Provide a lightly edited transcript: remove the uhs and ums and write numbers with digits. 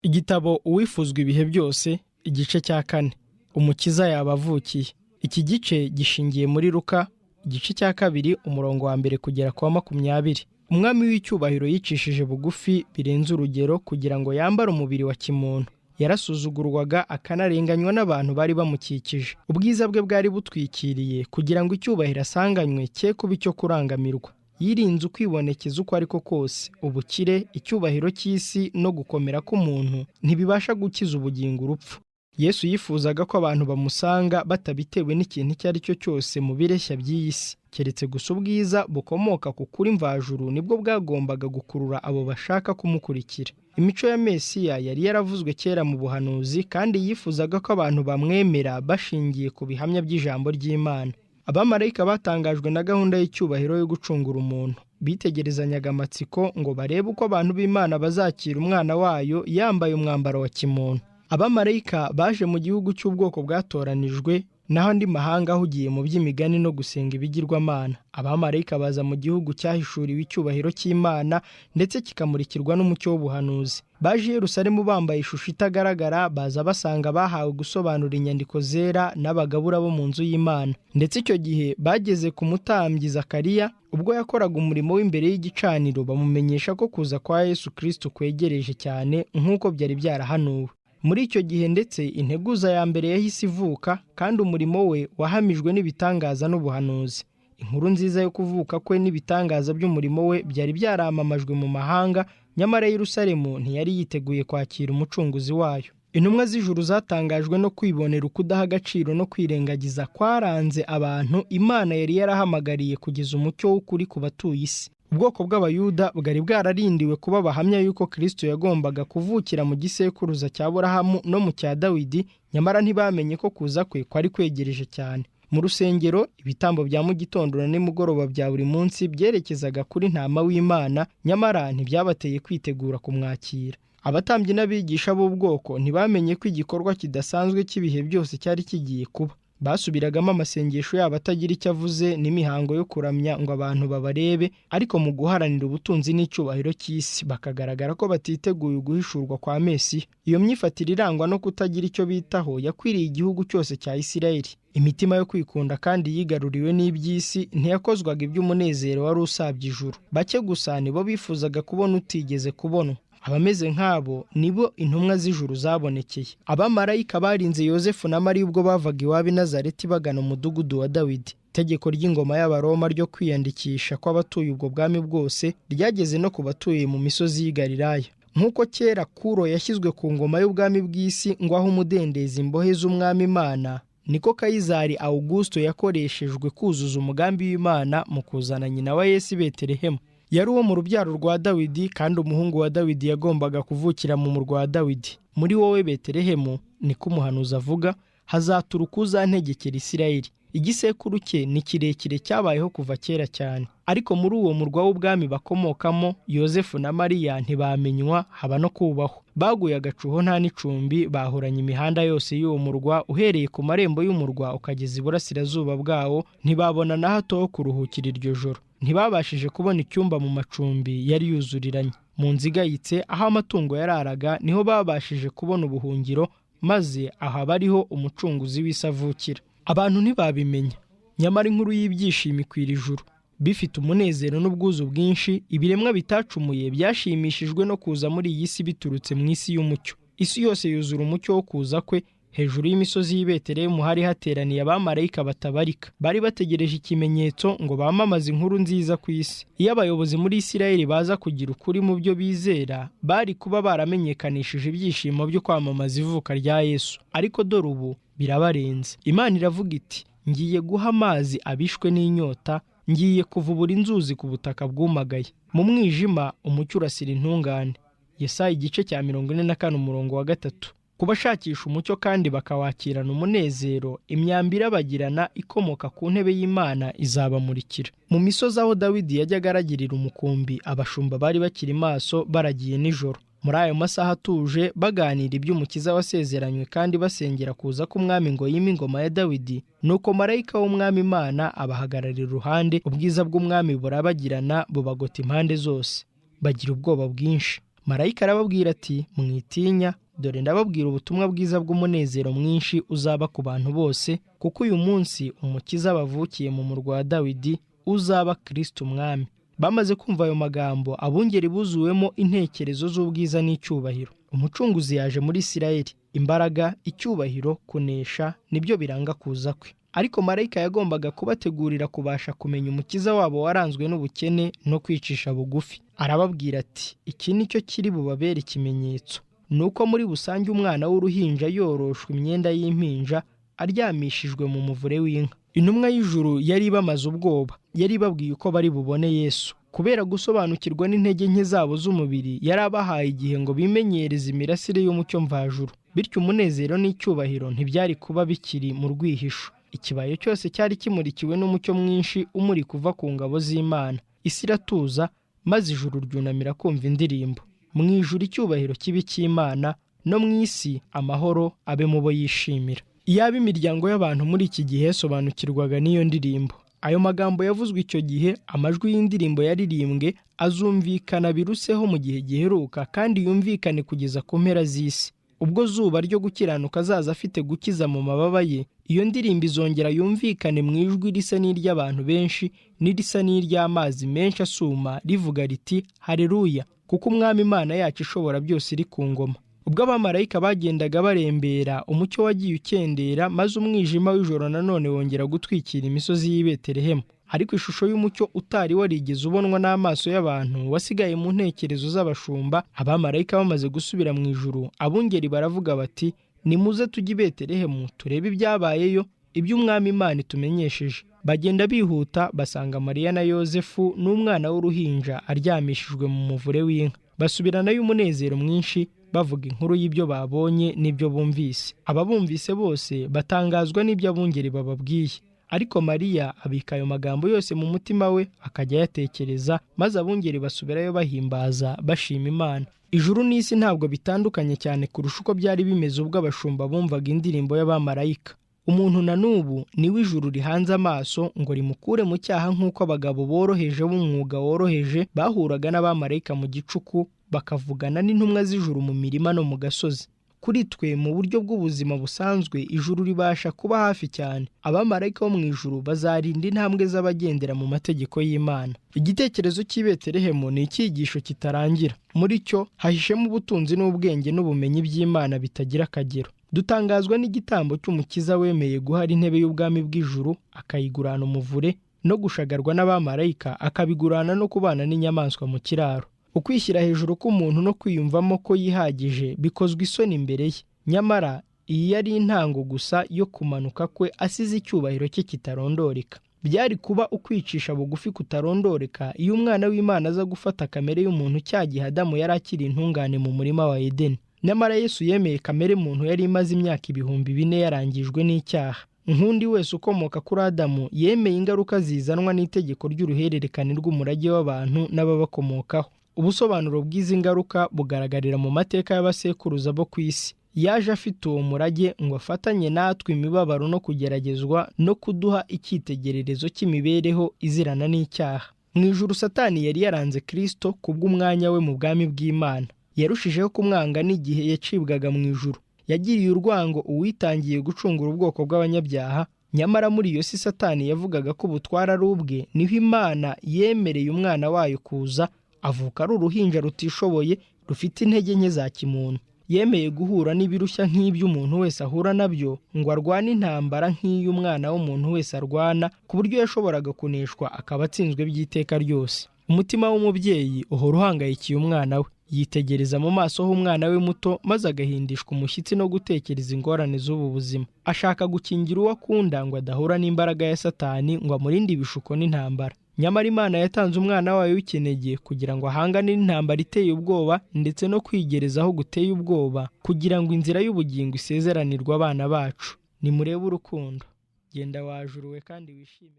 Igitabo Uwifuzwa ibihe byose, igice cya 4, Umukiza yaba avukiye. Iki gice gishingiye muri Luka, igice cya 2, umurongo wa 1 kugera ku wa 20. Umwami w'icyubahiro yicishije bugufi birenze urugero kugira ngo yambare umubiri wa kimuntu. Yarasuzugurwaga akanarenganywa n'abantu bari bamukikije. Ubwiza bwe bwari butwikiriye kugira ngo icyubahiro asanganywe cye kuba icyo kurangamirwa. Yirinze ukwibonekeza uko ariko kose. Ubukire, icyubahiro cy'isi no gukomera k'umuntu ntibibasha gukiza ubugingo urupfu. Yesu yifuzaga ko abantu bamusanga batabitewe n'ikintu icyo ari cyo cyose mu bireshya by'iyi si, keretse gusa ubwiza bukomoka ku kuri mvajuru nibwo bwagombaga gukurura abo bashaka kumukurikira. Imico ya Mesiya yari yaravuzwe kera mu buhanuzi, kandi yifuzaga ko abantu bamwemera bashingiye ku bihamya by'ijambo ry'Imana. Abamarayika batangajwe na gahunda y'icyubahiro yo gucungura umuntu. Bitegerezanyaga amatsiko ngo barebe uko abantu b'Imana bazakira umwana wayo yambaye umwambaro wa kimuntu. Abamarayika baje mu gihugu cy'ubwoko bwatoranijwe, naho andi mahanga ahugiye mu by'imigani no gusenga ibigirwamana. Abamarayika baza mu gihugu cyahishuriwe icyubahiro cy'Imana ndetse kikamurikirwa n'umucyo w'ubuhanuzi. Baje i Yerusalemu bambaye ishusho itagaragara, baza basanga bahawe gusobanura inyandiko zera n'abagabura bo mu nzu y'Imana. Ndetse icyo gihe bageze ku mutambyi Zakariya ubwo yakoraga umurimo w'imbere y'igicaniro, bamumenyesha ko kuza kwa Yesu Kristo kwegereje cyane nk'uko byari byarahanuwe. Muri icyo gihe ndetse integuza ya mbere yahise ivuka, kandi umurimo we wahamijwe n'ibitangaza n'ubuhanuzi. Inkuru nziza yo kuvuka kwe n'ibitangaza by'umurimo we byari byaramamajwe mu mahanga, nyamara Yerusalemu ntiyari yiteguye kwakira umucunguzi wayo. Intumwa z'ijuru zatangajwe no kwibonera ukudaha agaciro no kwirengagiza kwaranze abantu Imana yari yarahamagariye kugeza umucyo w'ukuri ku batuye isi. Ubwoko bw'Abayuda bwari bwararindiwe kuba abahamya yuko Kristo yagombaga kuvukira mu gisekuruza cya Aburahamu no mu cya Dawidi, nyamara ntibamenye ko kuza kwe kwari kwegereje cyane. Mu rusengero, ibitambo bya mu gitondo na nimugoroba bya buri munsi byerekezaga kuri ntama w'Imana, nyamara ntibyabateye kwitegura kumwakira. Abatambyi n'abigisha b'ubwoko ntibamenye ko igikorwa kidasanzwe cy'ibihe byose cyari kigiye kuba. Basubiragamo amasengesho yabo atagira icyo avuze n'imihango yo kuramya ngo abantu babarebe, ariko mu guharanira ubutunzi n'icyubahiro cy'isi bakagaragara ko batiteguye guhishurwa kwa Mesiya. Iyo myifatire irangwa no kutagira icyo bitaho yakwiriye igihugu cyose cya Isirayeli. Imitima yo kwikunda kandi yigaruriwe n'iby'isi ntiyakozwaga iby'umunezero wari usabye ijuru. Bake gusa nibo bifuzaga kubona utigeze kubonwa. Abameze nk'abo nibo intumwa z'ijuru zabonekeye. Abamarayika barinze Yosefu na Mariya ubwo bavaga iwabo i Nazareti bagana umudugudu wa Dawidi. Itegeko ry'ingoma y'Abaroma ryo kwiyandikisha kw'abatuye ubwo bwami bwose ryageze no ku batuye mu misozi y'i Galilaya. Nk'uko kera Kuro yashyizwe ku ngoma y'ubwami bw'isi ngo aho umudendezo imbohe z'umwami Imana, niko Kayizari Augusto yakoreshejwe kuzuza umugambi w'Imana mu kuzana nyina wa Yesu i Betelehemu. Yari uwo mu rubyaro rwa Dawidi, kandi umuhungu wa Dawidi yagombaga kuvukira mu murwa wa Dawidi. Muri wowe Betelehemu, niko umuhanuzi avuga, hazaturuka uzantegekera Isirayeli. Igisekuru cye ni kirekire cyabayeho kuva kera cyane. Ariko muri uwo murwa w'ubwami bakomokamo, Yosefu na Mariya ntibamenywa haba no kubahwa. Baguye agacuho nta n'icumbi, bahoranye imihanda yose y'uwo murwa, uhereye ku marembo y'umurwa ukageza iburasirazuba bwawo, ntibabona na hato ho kuruhukira iryo joro. Ntibabashije kubona icyumba mu macumbi yari yuzuriranye. Mu nzu igayitse aho amatungo yararaga niho babashije kubona ubuhungiro, maze aha bariho umucunguzi w'isi avukira. Abantu ntibabimenya, nyamara inkuru y'ibyishimo ikwira ijuru. Bifite umunezero n'ubwuzu bwinshi, ibiremwa bitacumuye byashimishijwe no kuza muri iyi si biturutse mu isi y'umucyo. Isi yose yuzura umucyo wo kuza kwe. Hejuru y'imisozi y'i Betelehemu hari hateraniye abamarayika batabarika. Bari bategereje ikimenyetso ngo bamamaze inkuru nziza ku isi. Iyo abayobozi muri Isirayeli baza kugira ukuri mu byo bizera, bari kuba baramenyekanishije ibyishimo byo kwamamaza ivuka rya Yesu. Ariko dore ubu birabarenze. Imana iravuga iti, ngiye guha amazi abishwe n'inyota, ngiye kuvubura inzuzi ku butaka bwumagaye. Mu mwijima umucyo urasira intungane. Yesaya igice cya 44 umurongo wa 3. Kubashakisha umucyo kandi bakawakirana umunezero, imyambi irabagirana ikomoka ku ntebe y'Imana izabamurikira. Mu misozi aho Dawidi yajyaga aragirira umukumbi, abashumba bari bakiri maso baragiye nijoro. Muri ayo masaha atuje baganira iby'umukiza wasezeranywe kandi basengera kuza k'umwami ngo yime ingoma ya Dawidi, nuko marayika w'umwami Imana abahagararira iruhande, ubwiza bw'umwami burabagirana bubagota impande zose. Bagira ubwoba bwinshi. Marayika arababwira ati: "Mwitinya, dore ndababwira ubutumwa bwiza bw'umunezero mwinshi uzaba ku bantu bose, kuko uyu munsi umukiza bavukiye mu murwa wa Dawidi, uzaba Kristo umwami." Bamaze kumva ayo magambo, abungeri buzuwemo intekerezo z'ubwiza n'icyubahiro. Umucunguzi yaje muri Isirayeli. Imbaraga, icyubahiro, kunesha nibyo biranga kuza kwe. Ariko marayika yagombaga kubategurira kubasha kumenya umukiza wabo waranzwe n'ubukene no kwicisha bugufi. Arababwira ati: "Iki nicyo kiri bubabere ikimenyetso, nuko muri busange umwana w'uruhinja yoroshwa imyenda y'impinja, aryamishijwe mu muvure w'inka." Intumwa y'ijuru yari ibamaze ubwoba, yari ibabwiye uko bari bubone Yesu. Kubera gusobanukirwa n'intege nke zabo z'umubiri, yari abahaye igihe ngo bimenyereze imirasire y'umucyo mvajuru. Bityo umunezero n'icyubahiro ntibyari kuba bikiri mu rwihisho. Ikibayo cyose cyari kimurikiwe n'umucyo mwinshi umurika uva ku ngabo z'Imana. Isi iratuza, maze ijuru ryunamira kumva indirimbo. Mu ijuru icyubahiro kibi cy'Imana, no mu isi amahoro abe mu bo yishimira. Iyaba imiryango y'abantu muri iki gihe yasobanukirwaga n'iyo ndirimbo. Ayo magambo yavuzwe icyo gihe, amajwi y'indirimbo yaririmbwe azumvikana biruseho mu gihe giheruka, kandi yumvikane kugeza ku mpera z'isi. Ubwo zuba ryo gukiranuka azaza afite gukiza mu mababa ye, iyo ndirimbo izongera yumvikane mu ijwi risa n'iry'abantu benshi n'irisa n'iry'amazi menshi asuma, rivuga riti: "Haleluya, kuko Umwami Imana yacu ishobora byose iri ku ngoma." Ubwo abamarayika bagendaga barembera, umucyo wagiye ukendera, maze umwijima w'ijoro nanone wongera gutwikira imisozi y'i Betelehemu. Ariko ishusho y'umucyo utari warigeze ubonwa n'amaso y'abantu wasigaye mu ntekerezo z'abashumba. Abamarayika bamaze gusubira mu ijuru, abungeri baravuga bati: "Nimuze tujye i Betelehemu turebe ibyabayeyo, ibyo Umwami Imana itumenyesheje." Bagenda bihuta basanga Mariya na Yozefu n'umwana w'uruhinja aryamishijwe mu muvure w'inka. Basubiranayo umunezero mwinshi, bavuga inkuru y'ibyo babonye n'ibyo bumvise. Ababumvise bose batangazwa n'ibyo abungeri bababwiye. Ariko Mariya abika ayo magambo yose mu mutima we, akajya ayatekereza, maze abungeri basubirayo bahimbaza bashima Imana. Ijuru n'isi ntabwo bitandukanye cyane kurusha uko byari bimeze ubwo abashumba bumvaga indirimbo y'abamarayika. Umuntu na n'ubu niwe ijuru rihanze amaso ngo rimukure mu cyaha, nk'uko abagabo boroheje b'umwuga woroheje bahuraga n'abamarayika mu gicuku, bakavugana n'intumwa z'ijuru mu mirima no mu gasozi. Kuri twe mu buryo bw'ubuzima busanzwe, ijuru ribasha kuba hafi cyane. Abamarayika bo mu ijuru bazarinda intambwe z'abagendera mu mategeko y'Imana. Igitekerezo cy'i Betelehemu ni icyigisho kitarangira. Muri cyo hahishemo ubutunzi n'ubwenge n'ubumenyi by'Imana bitagira akagero. Dutangazwa n'igitambo cy'Umukiza wemeye guhara intebe y'ubwami bw'ijuru, akayigurana umuvure, no gushagarwa n'abamarayika, akabigurana no kubana n'inyamaswa mu kiraro. Ukwishyira hejuru k'umuntu no kwiyumvamo ko yihagije bikozwe isoni imbere ye. Nyamara iyi yari intango gusa yo kumanuka kwe asize icyubahiro cye kitarondoreka. Byari kuba ukwicisha bugufi kutarondoreka iyo umwana w'Imana aza gufata kamere y'umuntu cya gihe Adamu yari akiri intungane mu murima wa Edeni. Nyamara Yesu yemeye kamere muntu yari imaze imyaka 4000 yarangijwe n'icyaha. Nk'undi wese ukomoka kuri Adamu, yemeye ingaruka zizanwa n'itegeko ry'uruhererekane rw'umurage w'abantu n'ababakomokaho. Ubusobanuro bw'izi ngaruka bugaragarira mu mateka y'abasekuruza bo ku isi. Yaje afite uwo murage ngo afatanye natwe imibabaro no kugeragezwa no kuduha icyitegererezo cy'imibereho izirana n'icyaha. Mu ijuru Satani yari yaranze Kristo kubw'umwanya we mu bwami bw'Imana. Yarushijeho kumwanga n'igihe yacibwaga mu ijuru. Yagiriye urwango uwitangiye gucungura ubwoko bw'abanyabyaha. Nyamara muri iyo si Satani yavugaga ko ubutwara ari ubwe, niho Imana yemereye umwana wayo kuza, avuka ari uruhinja rutishoboye, rufite intege nke za kimuntu. Yemeye guhura n'ibirushya nk'iby'umuntu wese ahura nabyo, ngo arwane intambara nk'iy'umwana w'umuntu wese arwana, ku buryo yashoboraga kuneshwa akaba atsinzwe by'iteka ryose. Umutima w'umubyeyi uhora uhangayikiye umwana we. Yitegereza mu maso h'umwana we muto, maze agahindishwa umushyitsi no gutekereza ingorane z'ubu buzima. Ashaka gukingira uwo akunda ngo adahura n'imbaraga ya Satani, ngo amurinde ibishuko n'intambara. Nyamara Imana yatanze umwana wayo w'ikinege kugira ngo ahangane n'intambara iteye ubwoba ndetse no kwigerezaho guteye ubwoba, kugira ngo inzira y'ubugingo isezeranirwe abana bacu. Nimurebe urukundo. Genda wajuruwe kandi wishime.